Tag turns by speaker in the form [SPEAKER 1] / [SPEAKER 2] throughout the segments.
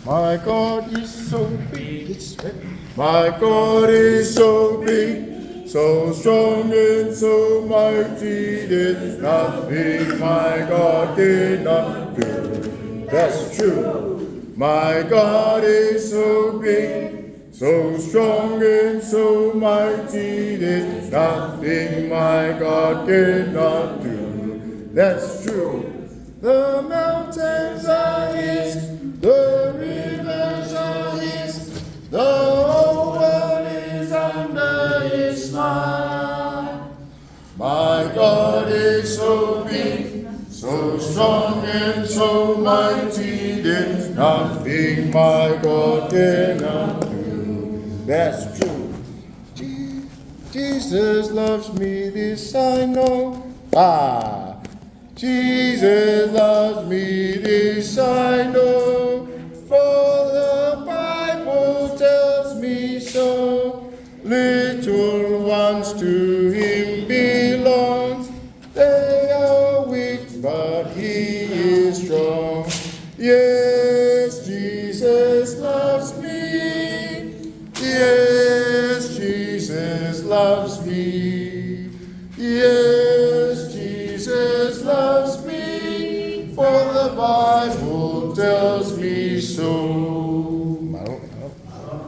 [SPEAKER 1] My God is so big, my God is so big, so strong and so mighty, there's nothing my God cannot do. That's true. My God is so big, so strong and so mighty, there's nothing my God cannot do. That's true. The mountains are his, the rivers are his, the whole world is under his might. My God is so big, so strong and so mighty, there's nothing my God cannot do. That's true. Jesus loves me, this I know. Ah, Jesus loves me, this I know, for the Bible tells me so. Little ones to him belong. They are weak, but he is strong. Yes, Jesus loves me. Yes, Jesus loves me. Yes, Jesus loves me, for the Bible tells me so. Malo, malo.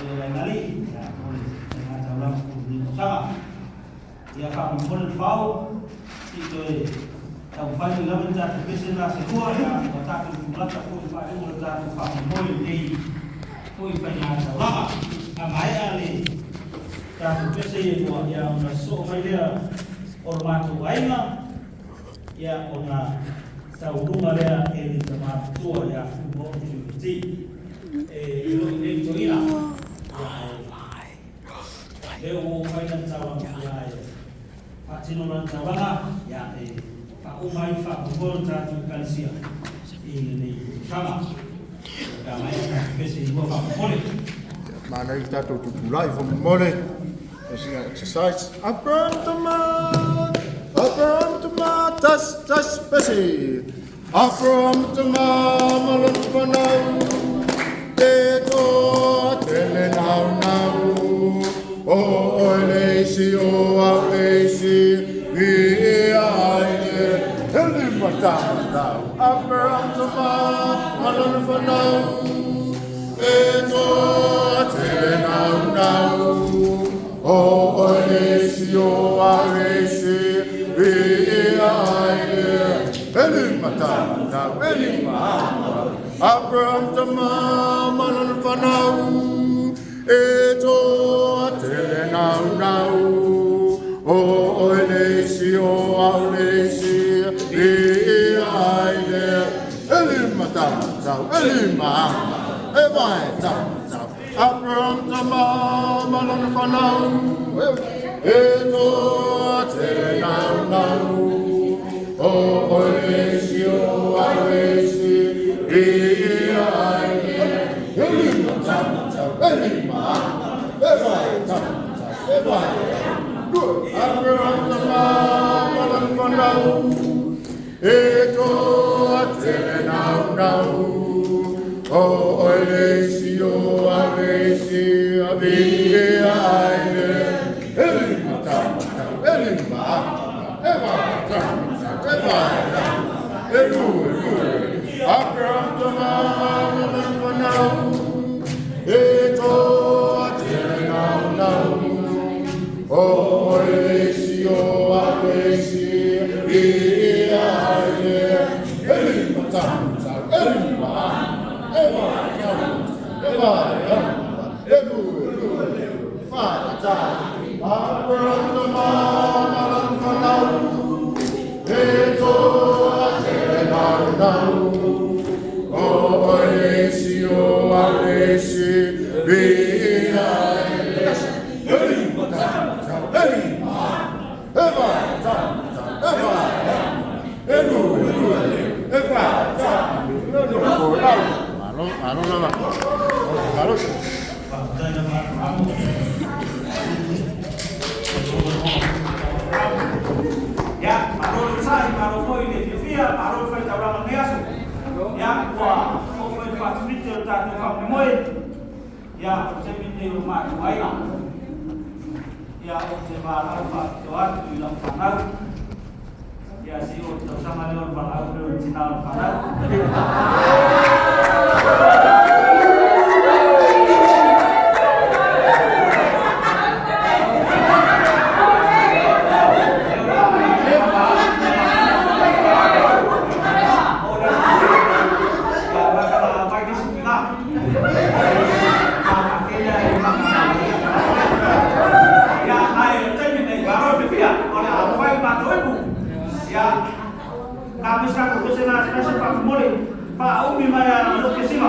[SPEAKER 2] paia o aigalii mo le faigataulaga foi i lenei tausaga. Ia faamolemole le fao se i toe taumafai mai lava ni tatou pese na se lua, ia ua tatou tulata foi i le faaiuga o le tatou faamoemoe i lenei foi faigataulaga. A maea le tatou pese ia lua, ia ona sosoo mai lea o le matou aiga, ia ona tauluga lea e le tama matua ia Fuimaono Tuileiti e loi nei le toeaina. Ia ae lea ua oo mai lana taulaga, ia ae faatino lana taulaga, ia e faauma ai le faamoemoe o le tatou Ekalesia i lenei tausaga. Pe a maea tatou pese i lua faamolemole.
[SPEAKER 1] Manaia le tatou tutulai faamolemole. Exercise. Abraham tama, Abraham tama, tas tas pese. Abraham tama, malon fanau, te toa tele nau nau. O oe le isi, o au le isi, i ai le hele matau. Abraham tama, malon fanau, e toa tele nau nau. O oe le isi, o au le isi, i ai le hele matau, hele matau. Abraham tama, malon fanau, e toa tele nau nau. O oe le isi, o au le isi, i ai le hele matau, hele matau. E vai tau tau. Abraham tama, malon fanau, e toa tele nau nau. O oe le isi, o au le isi, i ai le hele matau, hele matau. E vai tau tau, e vai. Abraham tama, malon fanau, e toa tele nau nau. O oe le isi, o au le isi, a vi ai le hele matau, hele matau. E vai tau tau, e vai. E lua, lua. Abraham tama, malon fanau, e toa tele nau nau. O oe le isi, o au le isi, i ai le hele matau, hele matau. E vai tau, e vai, e lua, lua, fa tau. Abraham tama, malon fanau, e toa tele nau nau. O oe le isi, o au le isi, i ai le hele matau, hele matau. E vai tau, e vai. E lua, lua, e fa tau. Malo, malo lava. Malo.
[SPEAKER 2] Faafetai lava Abraham. Ia, malo le sai, malo foi le fiafia, malo le faitaulaga i lenei aso. Ia, ua oo mai le faasimite o le tatou faamoemoe. Ia, o le taimi lenei o le matou aiga. Ia, ou te valaau faapitoa atu i lau fanau. Ia, se i oo i le tausaga lea o le valaau lea o le tina o le fanau. Faaumi mai a lo kesima.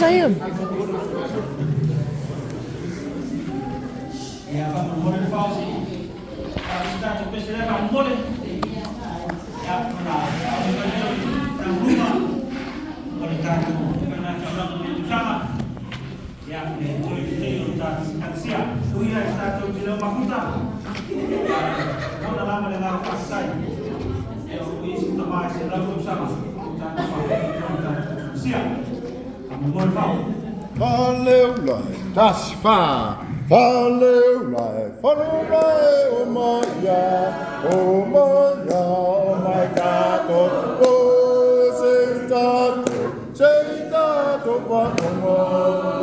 [SPEAKER 3] I am.
[SPEAKER 1] Tas fa, faleulai, faleulai, o maia, o maia, o mai tato, o sei tato, sei tato, whanonga,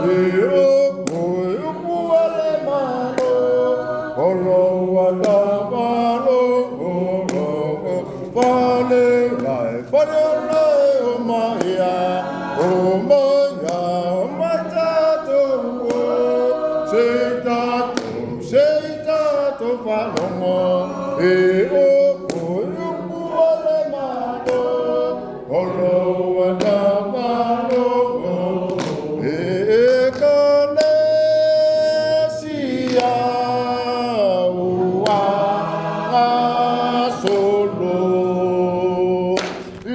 [SPEAKER 1] e o koe upu ale malo, olo ata malo, olo, faleulai, faleulai, o maia, o maia, o mai tato, o sei tato, sei tato, whanonga, e o koe upu ale malo, olo ata malo, e ka le sia ua solo i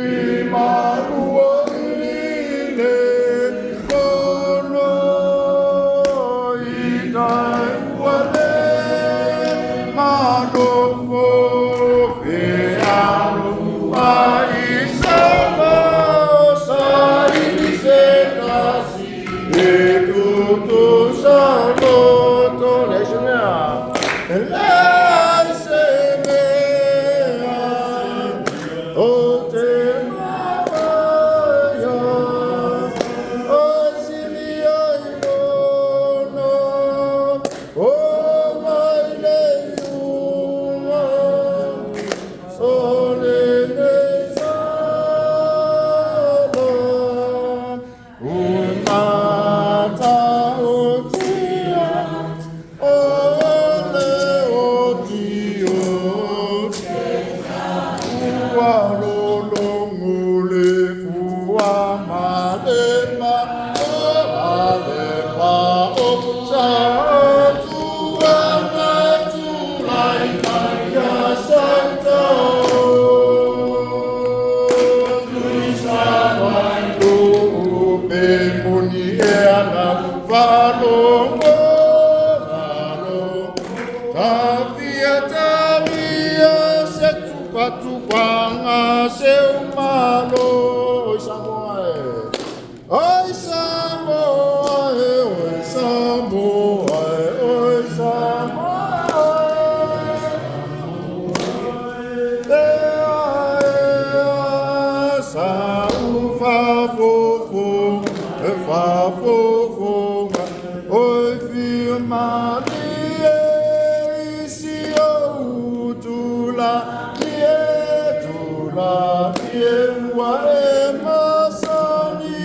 [SPEAKER 1] marua i le kono i tai ua le manofo fe alu a i sama sa i se kasi e tutu sa loto le se mea le se mea o te mawaia o silia i lona o mai le iuga o le nei sala o mata o tia o le o tio ua lolongo le fua ma le ma o ale pa o sa tua na tulai mai ia santa tui sa mai o pe moni e ana falongo falo Tawhia tawhia se tupatupanga se umalo Oi Samoa e Oi Samoa e Oi Samoa e Oi Samoa e Te ae a sa u fafofo e fafofoga Oi whia mali e isi o tula i e tula i e ua e masani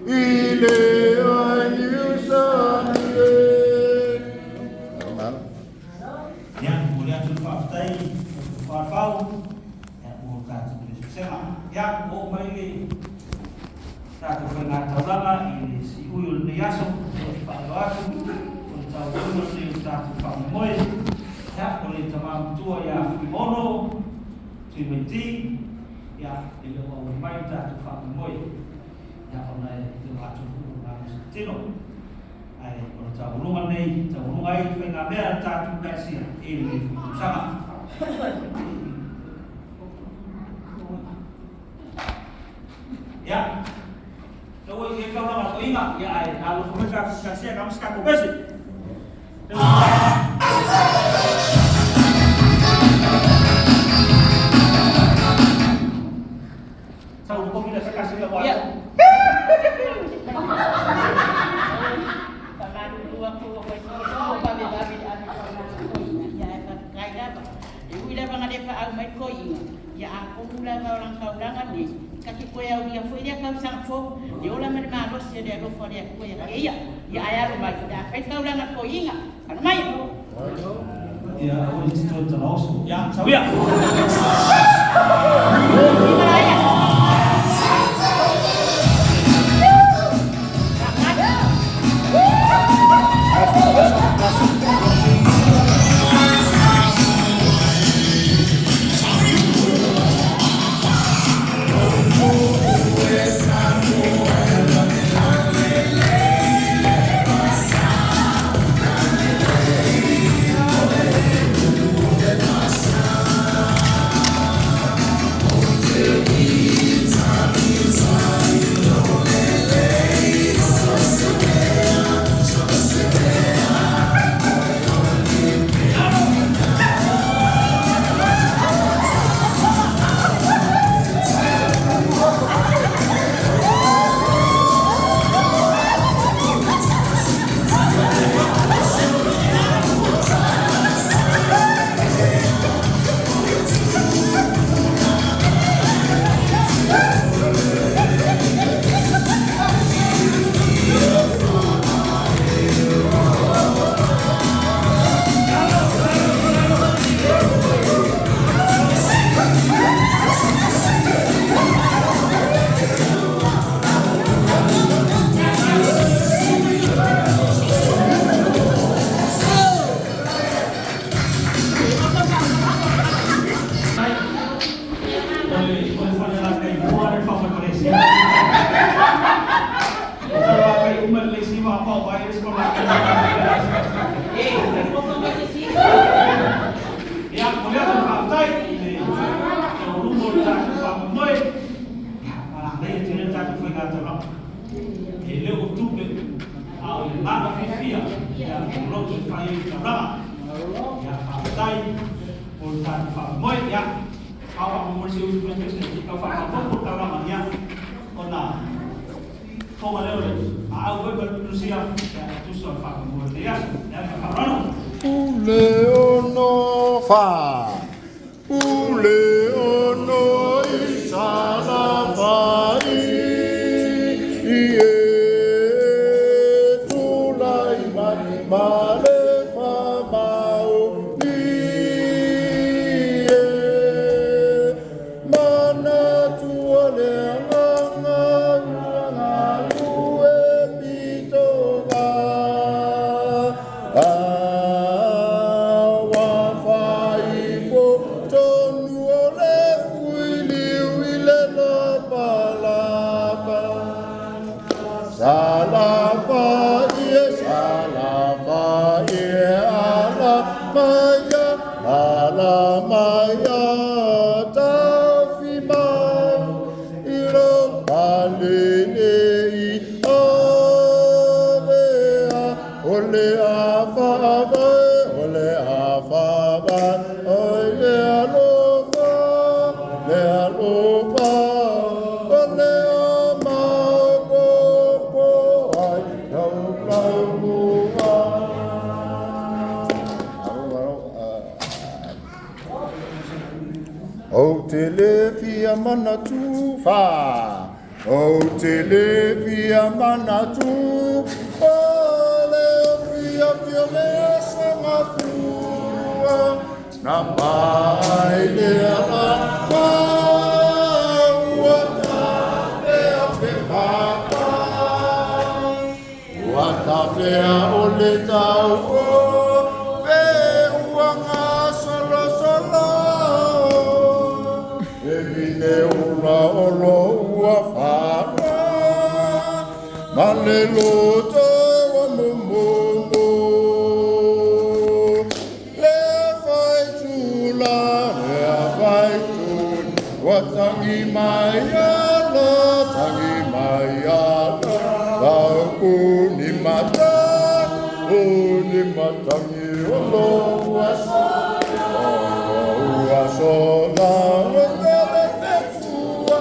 [SPEAKER 1] i le ai niusani e.
[SPEAKER 2] Ia, momoli atu le faafetai i Fafau, ia, mo le tatou pesepesega. Ia, ua oo mai le tatou faigataulaga i le siui o lenei aso, ia, e faailoa atu, o le taualuga lenei o le tatou faamoemoe. Ia, o le tama matua ia Fuimaono, Tuimaiti, ia, e le o auai mai le tatou faamoemoe, ia, ona e le o atoa foi lona malosi tino. Ae o le taualuga lenei, taualuga ai faigamea a le tatou Ekalesia i lenei foi tausaga. Ia, lea ua i ai taulaga a toeaina, ia ae alolofa mai le tatou Ekalesia, kama se tatou pese. Sau lu kopi dah sekasi dah buat.
[SPEAKER 4] Ia. Faamalulu atu o vavevave le ave faamalo ia ae faafetai lava. E ui lava ina le faaau mai le toeaina, ia atonu lava o lana taulaga lenei, ta te toe aulia foi lea tausaga fou, le ola ma le malosi o le alofa o le Atua ia te ia. Ia ae alo mai, o le a fai le taulaga a le toeaina. Alo mai!
[SPEAKER 2] Ia aua ne i toe talaoso. Ia, sau ia.
[SPEAKER 4] Lima ia.
[SPEAKER 2] O le fale la kai mua le wha mai le si. O fale la kai uma le si wa pa wa le si la kai.
[SPEAKER 4] E, o ko ma te si.
[SPEAKER 2] Ia, o le atu whaatai i le o lumo le tātou whaamoe. Ia, wala nei te le tātou whai ngā tauranga. E leo o tupe, a o le langa whiwhia, ia, o loto i whai i tauranga. Ia, whaatai, o le tātou whaamoe, ia, au whaamoe se usu pese se, i kau whaamoe o tauranga, ia, o nā, tonga leo le, a au wei ma tusia, ia, tusa o whaamoe te aso, ia, whaamoe.
[SPEAKER 1] Pule ono fa. Pule ono i salafai. I e tulai mai ma le whamau i e. Mana tua le anganga ua ngā e pito. A wa whaifo tonu o le fuiliu i le lapalapa. Salafa ie, salafa ie, ala maya, ala maya, tawhi mau, i ro palele i avea, o le afa o le afa o le alofa, le alofa, o le amaopopo ai, lau lau mua. Aro, aro, O te le fia mana tu fa. O te le fia mana tu. O le fia fia le asanga fua. Na pai le ala pa ua ta fea pe papa. Ua ta fea o le tau o fe ua ngā solo solo. E mine ula o lo ua whara. Ma le loto wa mumungu. Le whai tula, le whai tula. Wa tangi mai ala, tangi mai ala. Lau kuni mata, kuni matangi o lo ua ua sola, o te le fetua,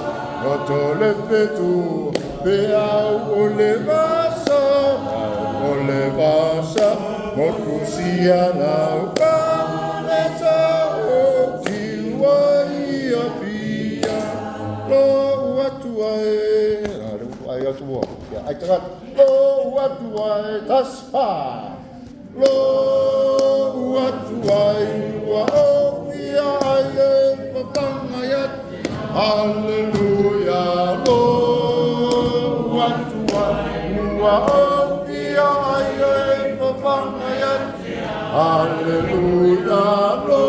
[SPEAKER 1] o te le fetua, pe au o le vasa, au o le vasa, mo kusia lau ka, le sa o tiwa i a pia, lo ua tua e, ai atua, ia, ai tagat, lo ua tua e taspa, lo ua tua e ua o ia ai e papanga ia, Hallelujah, lo ua tua ua o ia ai e papanga ia, Hallelujah, lo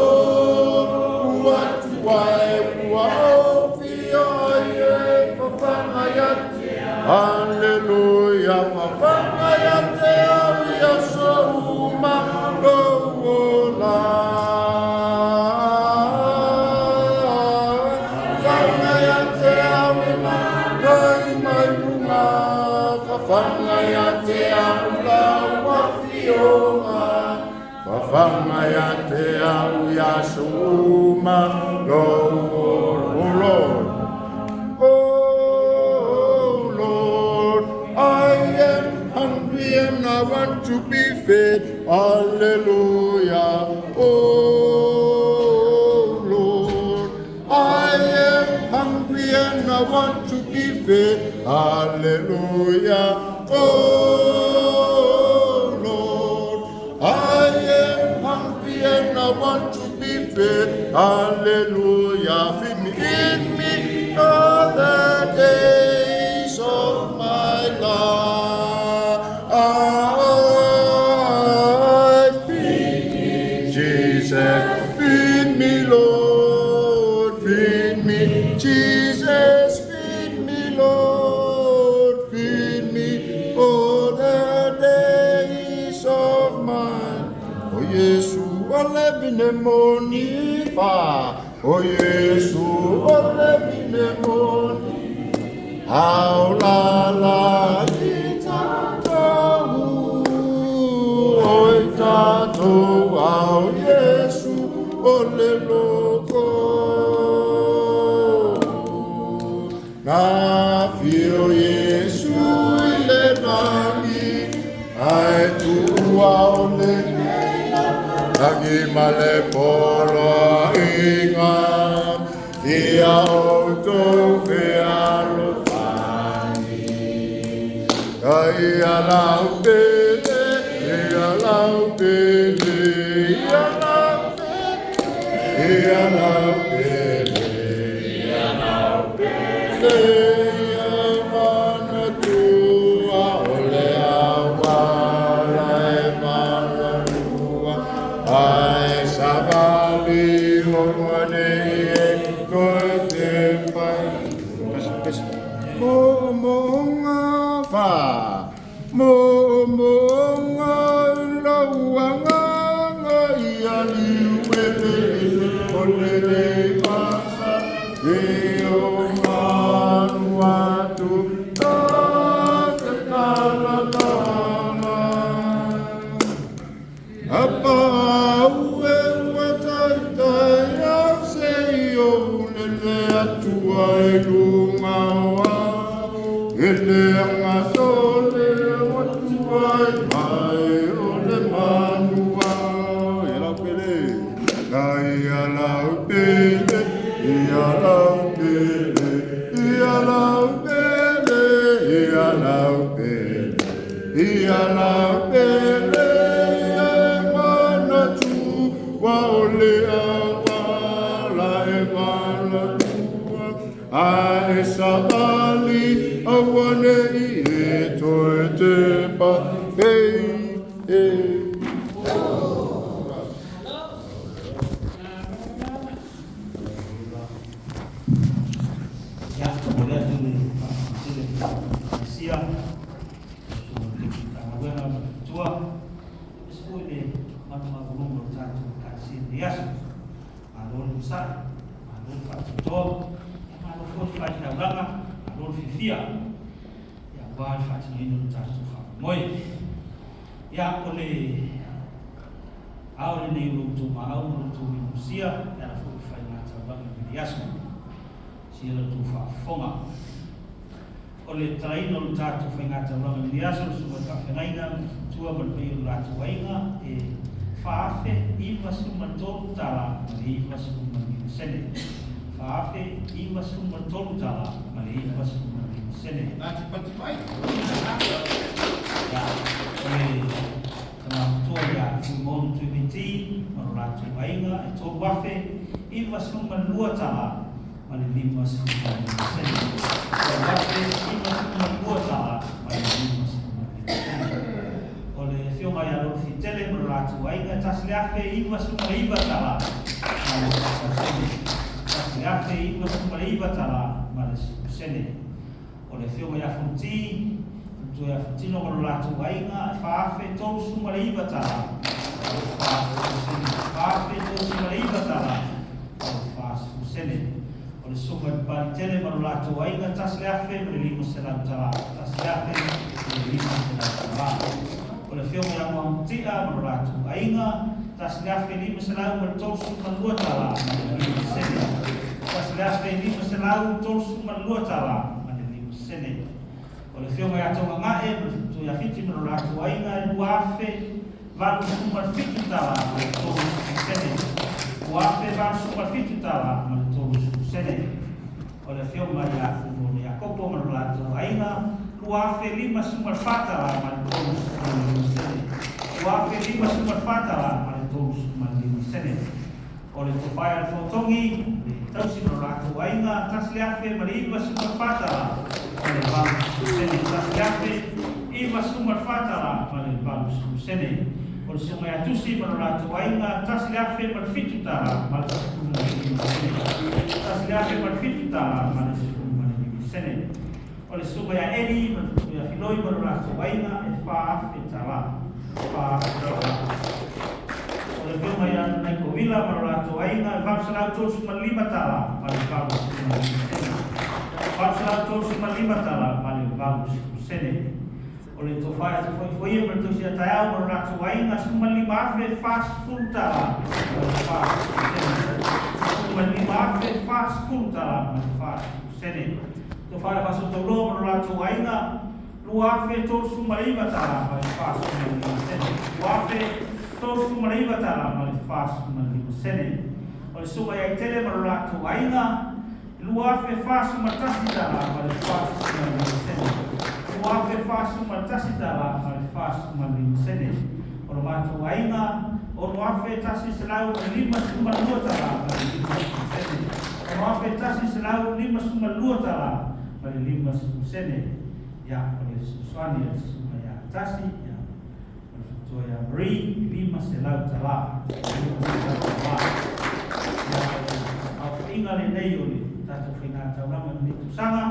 [SPEAKER 1] ua tua e ua o ia ai e papanga ia, Hallelujah, papanga ia te au ia so uma lo o la. Whanga ia te au e mai mai lunga, whanga ia te au la ua fioga. Whanga ia te au ia so uma lo o Lord. Oh Lord, I am hungry and I want to be fed. Hallelujah. Oh Lord, I am hungry and I want to be fed. Hallelujah. Oh Lord, I am hungry and I want to be fed. Hallelujah. Feed me, feed me all the days of my life. Feed me, Jesus. Feed me, Lord. Feed me Jesus, feed me, Lord, feed me all the days of mine. O Yesu, ole bine moni fa. O Yesu, ole bine moni. Au la la i tatou, oi tatou au Yesu, o le loko. Na fio Yesu i le lagi, ai tua o le lagi ma le polo inga, ia outou fealofani. Ai lau pele, ia lau pele, ia lau pele, ia lau pele, ia lau pele, ia manatua o le auala e malalua, ai savali honua nei e koe te pai. Pesi, pesi. Mo monga fa, mo monga lauanga ia liu ele ele o le le masa e o manu atu ta te tala tala. Apa ue ua tai tai au se i o lele atua e lunga o au. E le anga sole o atua i mai o le manua. E lau pele, ai a lau pele, ia lau pele, ia lau pele, ia lau pele, ia lau pele, ia manatu, wa o le awala e malatua, a e savali awane i e toe te pa, hey, hey.
[SPEAKER 2] Ya, boleh tu le tele sia so te tanga tua es foi le manu ma volume o tatou kasi ni aso malo le sa malo le faatotoa malo foi le faitaulaga malo le fifia ia ua le faatinoina o tatou faamoemoe ia o le ao lenei o lo outou maau ma lo outou minosia e ala foi le faigataulaga i le aso sia lo outou faafofoga o le talaina o lo tatou faigataulaga i le aso le susuga faafeagaiga tua ma le paia o lo latou aiga e $4,093.95. $4,093.95. Ia, o le tama matua ia Fuimono Tuimiti ma lo latou aiga e $3,092.55. $3,092.55. O le afioga ia Lolo Fitele ma lo latou aiga e $1,099.10. $1,099.10. O le afioga ia Fonoti, Fontua ia Fotino ma lo latou aiga e $4,039.40. $4,039.40. O le susuga i le Palitele ma lo latou aiga $1,500. $1,500. O le afioga ia Muamutia ma lo latou aiga $1,532.05. $1,532.05. O le afioga ia Togagae ma le Faletua ia Fiti ma lo latou aiga e $2,087.30. $2,087.30. O le afioga ia Fumono Iakopo ma lo latou aiga $2,054.35. $2,054.35. O le tofae a le Fotogi, le tausi ma lo latou aiga, $1,094.80. $1,094.80. O le susuga ia Tusi ma lo latou aiga, $1,007 ma le 15 sene. $1,007 ma le 15 sene. O le susuga ia Eli ma le susuga ia Filoi ma lo latou aiga, e $4,000. $4,000. O le afioga ia Naiko Vila ma lo latou aiga, e $835 ma le 85 sene. $835 ma le 80 sene. O le tofa ia Tufoifoia ma le tausi ia Taeao ma lo latou aiga, $15,040 ma le 40 sene. $15,040 ma le 40 sene. Tofa ia Faasootauloa ma lo latou aiga, $2,039 ma le 45 sene. $2,039 ma le 45 sene. O le susuga ia Itele ma lo latou aiga, $2,041 ma le 45 sene. $2,041 ma le 45 sene. O lo matou aiga, $6,152 ma le 50 sene. $6,152 ma le 50 sene. Ia, o le fesoasoani a le susuga ia Tasi, ia, o le faletua ia Marie, $500. $500. Ia, o le aofaiga lenei o le tatou faigataulaga i lenei tausaga,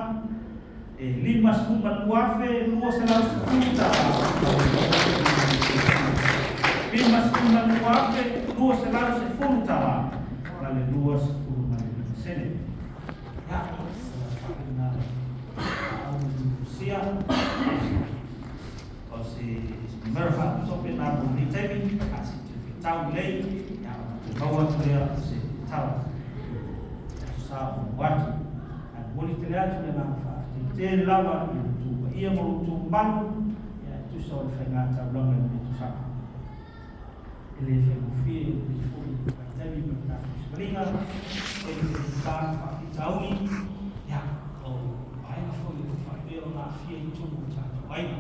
[SPEAKER 2] e $52,210. $52,210 ma le 25 sene. Ia, o le sia o se numera faasope na mo lenei taimi a se te fetau lelei, ia, ona toe maua atu lea o se tala sa o atu. Ae momoli tele atu le agaga faafetai tele lava i le tou paia ma lo outou mamalu, ia, e tusa o le faigataulaga i lenei tausaga. E le faigofie i lenei foi vaitaimi ma le tatou savaliga e le faigata ma faafitauli, ia, o vaega foi o faapea ona aafia i totonu o tatou aiga.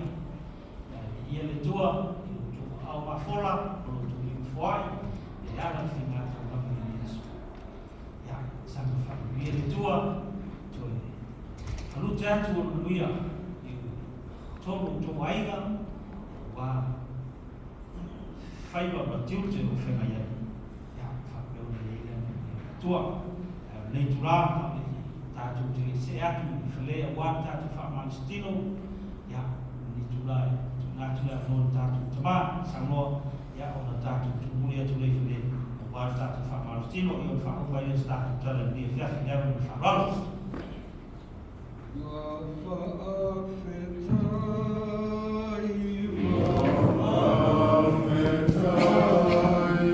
[SPEAKER 2] Ia, viia le Atua i lo outou aao mafola o lo outou lima foai e ala le faigataulaga i lenei aso. Ia, saga faamanuia le Atua, toe falute atu o le manuia i totonu o outou aiga, ua faiva ma tiute o feagai ai. Ia, faapea ona i ai le manuia o le Atua. Ae o lenei itulā, tatou te see atu i fale aua le tatou faamalositino. Ia, lenei itulā e tuuina atu le avanoa i le tatou tamā saunoa, ia, ona tatou tumuli atu lea i fale aua le tatou faamalositino, ia, ona faauma ai lea o se tatou tala i lenei afiafi. Le ava ma le faaaloalo.
[SPEAKER 3] Ua faafetai, ua
[SPEAKER 1] faafetai,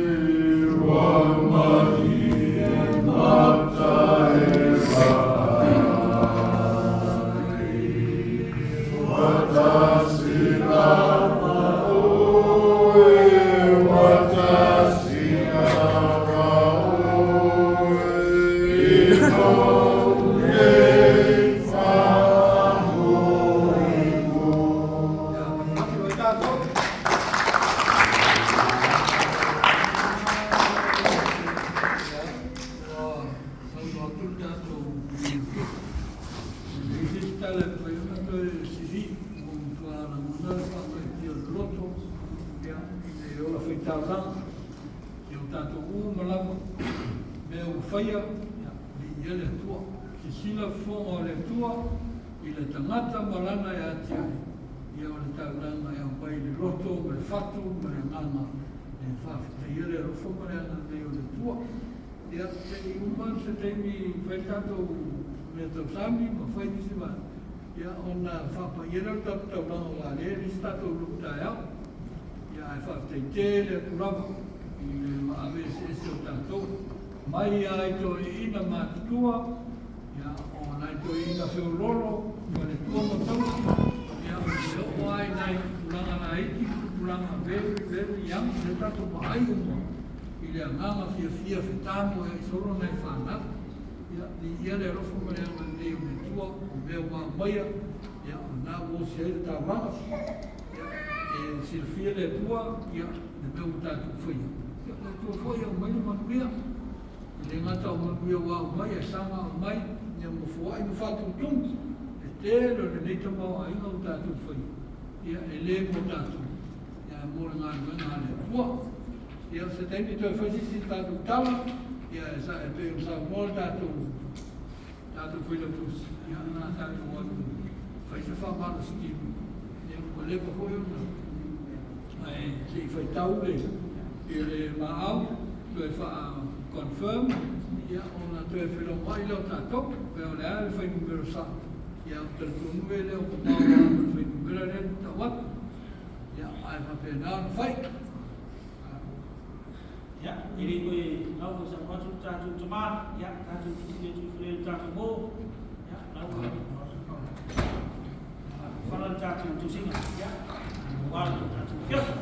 [SPEAKER 1] ua malie mata e vaai. Watasi lava oe, watasi lava oe, i lou nei faamoemoe.
[SPEAKER 3] Ia, ati o tatou. Ia, ua saunoa atu le tatou e leai se isi tala e mafai ona toe sili ua matua lagona le faamaetia o le loto, ia, i le ola faitaulaga. Ia, o tatou uma lava mea ua faia, ia, viia le Atua. Sisila fofoga o le Atua i le tagata ma lana e atiae. Ia, o le taulaga e aumai le loto ma le fatu ma le agaga e faafetaia le alofa ma le agalelei o le Atua. Ia, se i uma se taimi fai le tatou mea tausami ma fai nisi vaega, ia, ona faapaia lea o le tatou taulaga aua o lea e leai se tatou lotu taeao. Ia, ae faafetai tele atu lava i le maave eseese o tatou mai ai toeaiina matutua, ia, o nai toeaiina feololo, faletua ma tausi, ia, o le oo ai nai tupulaga laiti, tupulaga very very young, lea tatou vaai uma i le agaga fiafia fetamoe ai solo nai fanau. Ia, viia le alofa ma le agalelei o le Atua o mea ua aumaia, ia, o lena ua osi ai le taulaga. Ia, e silafia le Atua, ia, le mea ua tatou faia. Ia, le Atua foi e aumai le manuia. E le gata o manuia ua aumai, ae saga aumai, ia ma foai ma faatumutumu. Le tele o lenei tamaoaiga ua tatou faia, ia, e le mo tatou. Ia, Mo le galuega a le Atua. Ia, o se taimi toe fai se isi tatou tala, ia, e sa, e pei ona saunoa le tatou, tatou Failautusi, ia, na tatou alu fai se faamalositino, ia, ua leva foi ona, ae se i faitau le, i le maau, toe faa-confirm, ia, ona toe feiloai lea o tatou, pe o le a le fuainumera sao, ia, ou te talitonu e le o mamao lava ma le fuainumera lea na tau atu. Ia, ae faapena ona fai.
[SPEAKER 2] Ia, e le toe gau foi sau atu tatou tamā, ia, tatou tilotilo atu i fale o le tatou mo, ia, lau ua fala le tatou tosiga, ia, ua le tatou fioto.